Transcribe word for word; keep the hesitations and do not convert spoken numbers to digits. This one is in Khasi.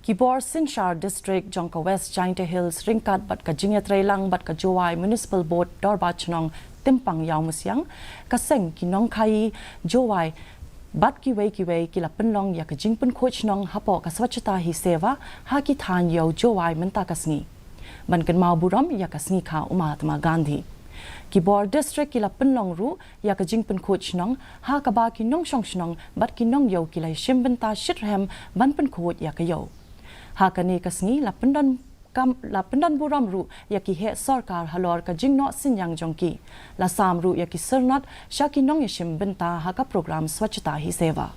Ki bor synshar district jong ka West Jaintia Hills ryngkat bad ka jingïatreilang bad ka Jowai Municipal Board Dorbar Chnong Tympang Ïawmusiang, ka seng ki nongkhaii Jowai bad kiwei kiwei ki la pynlong ïa ka jingpynkhuid shnong hapoh ka Swachhata Hi Seva ha ki thaiñ ïew Jowai mynta ka sngi, ban kynmaw burom ïa ka sngi kha u Mahatma Gandhi. Ki bor district ki la pynlong ruh ïa ka jingpynkhuid shnong ha kaba ki nongshong shnong bad ki nongïew ki la shim bynta shitrhem ban pynkhuid ïa ka ïew. Ha kane ka sngi la pyndon kam, la pyndon burom ruh ïa ki heh sorkar halor ka jingnoh synñiang jong ki. La sam ruh ïa ki syrnod sha ki nongïashim bynta ha ka program Swachhata Hi Seva.